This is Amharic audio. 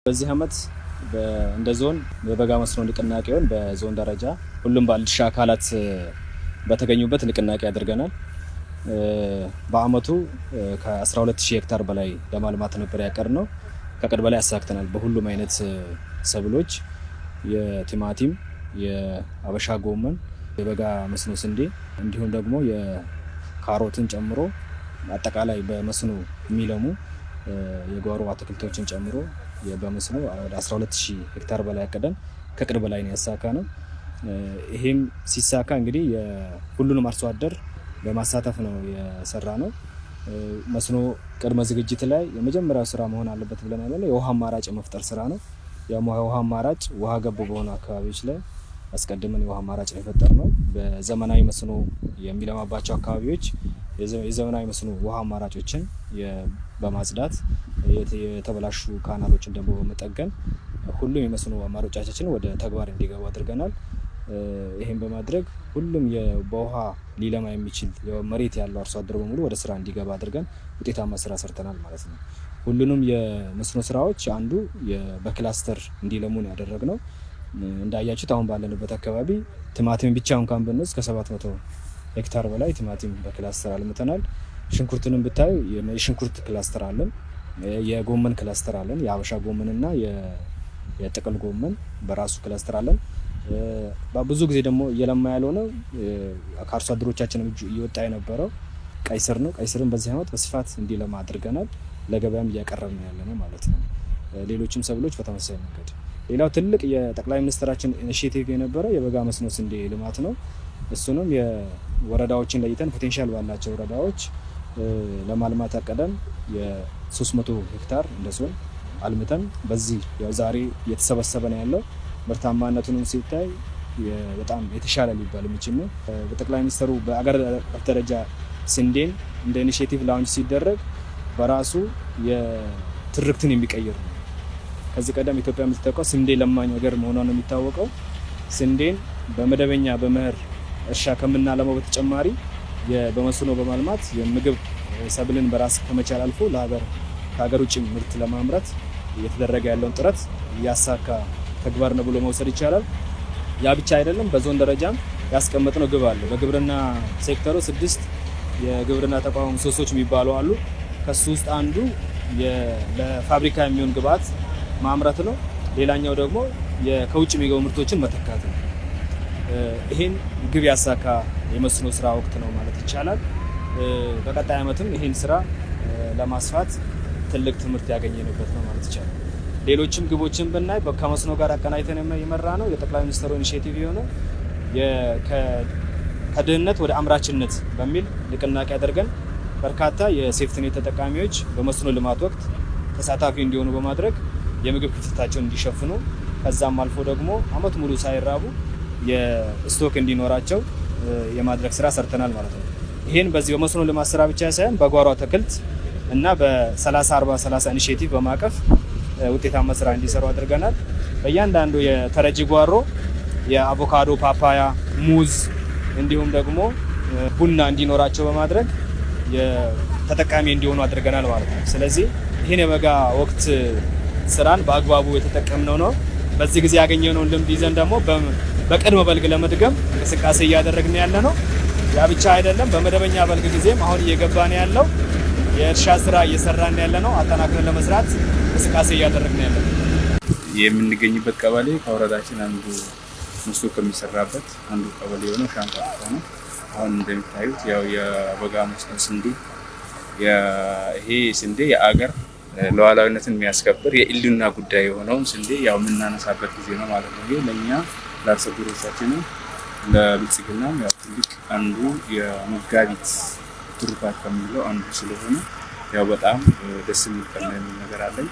በዚህ ዓመት እንደ ዞን የበጋ መስኖ ንቅናቄውን በዞን ደረጃ ሁሉም ባለድርሻ አካላት በተገኙበት ንቅናቄ አድርገናል። በአመቱ ከ12,000 ሄክታር በላይ ለማልማት ነበር ያቀድነው። ከእቅድ በላይ አሳክተናል። በሁሉም አይነት ሰብሎች የቲማቲም፣ የአበሻ ጎመን፣ የበጋ መስኖ ስንዴ እንዲሁም ደግሞ የካሮትን ጨምሮ አጠቃላይ በመስኖ የሚለሙ የጓሮ አትክልቶችን ጨምሮ በመስኖ ወደ 12,000 ሄክታር በላይ አቅደን ከእቅድ በላይ ነው ያሳካነው። ይሄም ሲሳካ እንግዲህ ሁሉንም አርሶ አደር በማሳተፍ ነው የሰራነው። መስኖ ቅድመ ዝግጅት ላይ የመጀመሪያው ስራ መሆን አለበት ብለን ያለ የውሃ አማራጭ የመፍጠር ስራ ነው። የውሃ አማራጭ ውሃ ገብ በሆኑ አካባቢዎች ላይ አስቀድመን የውሃ አማራጭ ነው የፈጠርነው። በዘመናዊ መስኖ የሚለማባቸው አካባቢዎች የዘመናዊ መስኖ ውሃ አማራጮችን በማጽዳት፣ የተበላሹ canal ኦችን ደግሞ በመጠገን ሁሉም የመስኖ አማራጮቻችን ወደ ተግባር እንዲገቡ አድርገናል። ይህም በማድረግ ሁሉም በውሃ ሊለማ የሚችል መሬት ያለው አርሶ አደር በሙሉ ወደ ስራ እንዲገባ አድርገን ውጤታማ ስራ ሰርተናል ማለት ነው። ሁሉንም የመስኖ ስራዎች አንዱ በክላስተር እንዲለሙ ነው ያደረግነው። እንዳያችሁት አሁን ባለንበት አካባቢ ቲማቲም ብቻ እንኳን ብንወስድ ከ700 ሄክታር በላይ ቲማቲም በክላስተር አልምተናል። ሽንኩርትንም ብታዩ የሽንኩርት ክላስተር አለን፣ የጎመን ክላስተር አለን። የሀበሻ ጎመንና የጥቅል ጎመን በራሱ ክላስተር አለን። ብዙ ጊዜ ደግሞ እየለማ ያልሆነ ከአርሶ አደሮቻችን እጅ እየወጣ የነበረው ቀይ ስር ነው። ቀይ ስርን በዚህ ዓመት በስፋት እንዲለማ አድርገናል። ለገበያም እያቀረብን ያለ ነው ማለት ነው። ሌሎችም ሰብሎች በተመሳሳይ መንገድ። ሌላው ትልቅ የጠቅላይ ሚኒስትራችን initiative የነበረ የበጋ መስኖ ስንዴ ልማት ነው። እሱንም የወረዳዎችን ለይተን potential ባላቸው ወረዳዎች ለማልማት አቀደን የ300 ሄክታር እንደ ዞን አልምተን በዚህ ዛሬ እየተሰበሰበ ነው ያለው። ምርታማነቱንም ሲታይ በጣም የተሻለ ሊባል የሚችል ነው። በጠቅላይ ሚኒስትሩ በአገር አቀፍ ደረጃ ስንዴን እንደ initiative launch ሲደረግ በራሱ የትርክትን የሚቀይር ነው። ከዚህ ቀደም ኢትዮጵያ የምትታወቀው ስንዴ ለማኝ ሀገር መሆኗ ነው የሚታወቀው። ስንዴን በመደበኛ በመኸር እርሻ ከምናለማው በተጨማሪ በመስኖ በማልማት የምግብ ሰብልን በራስ ከመቻል አልፎ ለሀገር ከሀገር ውጭ ምርት ለማምረት እየተደረገ ያለውን ጥረት እያሳካ ተግባር ነው ብሎ መውሰድ ይቻላል። ያ ብቻ አይደለም፣ በዞን ደረጃም ያስቀመጥነው ግብ አለ። በግብርና ሴክተሩ ስድስት የግብርና ተቋም ምሰሶች የሚባሉ አሉ። ከሱ ውስጥ አንዱ ለፋብሪካ የሚሆን ግብዓት ማምረት ነው። ሌላኛው ደግሞ ከውጭ የሚገቡ ምርቶችን መተካት ነው። ይህን ግብ ያሳካ የመስኖ ስራ ወቅት ነው ማለት ይቻላል። በቀጣይ ዓመትም ይህን ስራ ለማስፋት ትልቅ ትምህርት ያገኘንበት ነው ማለት ይቻላል። ሌሎችም ግቦችን ብናይ ከመስኖ ጋር አቀናጅተን የመራነው የጠቅላይ ሚኒስትሩ initiative የሆነ ከድህነት ወደ አምራችነት በሚል ንቅናቄ አድርገን በርካታ የሴፍትኔት ተጠቃሚዎች በመስኖ ልማት ወቅት ተሳታፊ እንዲሆኑ በማድረግ የምግብ ክፍተታቸውን እንዲሸፍኑ፣ ከዛም አልፎ ደግሞ አመት ሙሉ ሳይራቡ የ stock እንዲኖራቸው የማድረግ ስራ ሰርተናል ማለት ነው። ይህን በዚህ በመስኖ ልማት ስራ ብቻ ሳይሆን በጓሮ አትክልት እና በ30 40 30 initiative በማቀፍ ውጤታማ ስራ እንዲሰሩ አድርገናል። በእያንዳንዱ የተረጂ ጓሮ የአቮካዶ፣ ፓፓያ፣ ሙዝ እንዲሁም ደግሞ ቡና እንዲኖራቸው በማድረግ ተጠቃሚ እንዲሆኑ አድርገናል ማለት ነው። ስለዚህ ይህን የበጋ ወቅት ስራን በአግባቡ የተጠቀምነው ነው። በዚህ ጊዜ ያገኘነውን ልምድ ይዘን ደግሞ በቅድመ በልግ ለመድገም እንቅስቃሴ እያደረግን ያለ ነው። ያ ብቻ አይደለም። በመደበኛ በልግ ጊዜም አሁን እየገባን ያለው የእርሻ ስራ እየሰራን ያለ ነው። አጠናክረን ለመስራት እንቅስቃሴ እያደረግን ያለ ነው። የምንገኝበት ቀበሌ ከወረዳችን አንዱ መስኖ ከሚሰራበት አንዱ ቀበሌ የሆነው ሻንቆ ነው። አሁን እንደሚታዩት ያው የበጋ መስኖ ስንዴ፣ ይሄ ስንዴ የአገር ሉዓላዊነትን የሚያስከብር የህልውና ጉዳይ የሆነውን ስንዴ ያው የምናነሳበት ጊዜ ነው ማለት ነው። ይሄ ለእኛ ለአርሶ አደሮቻችንም ለብልጽግናም ያው ትልቅ አንዱ የመጋቢት ትሩፋት ከምንለው አንዱ ስለሆነ ያው በጣም ደስ የሚል ቀን ነው የሚል ነገር አለኝ።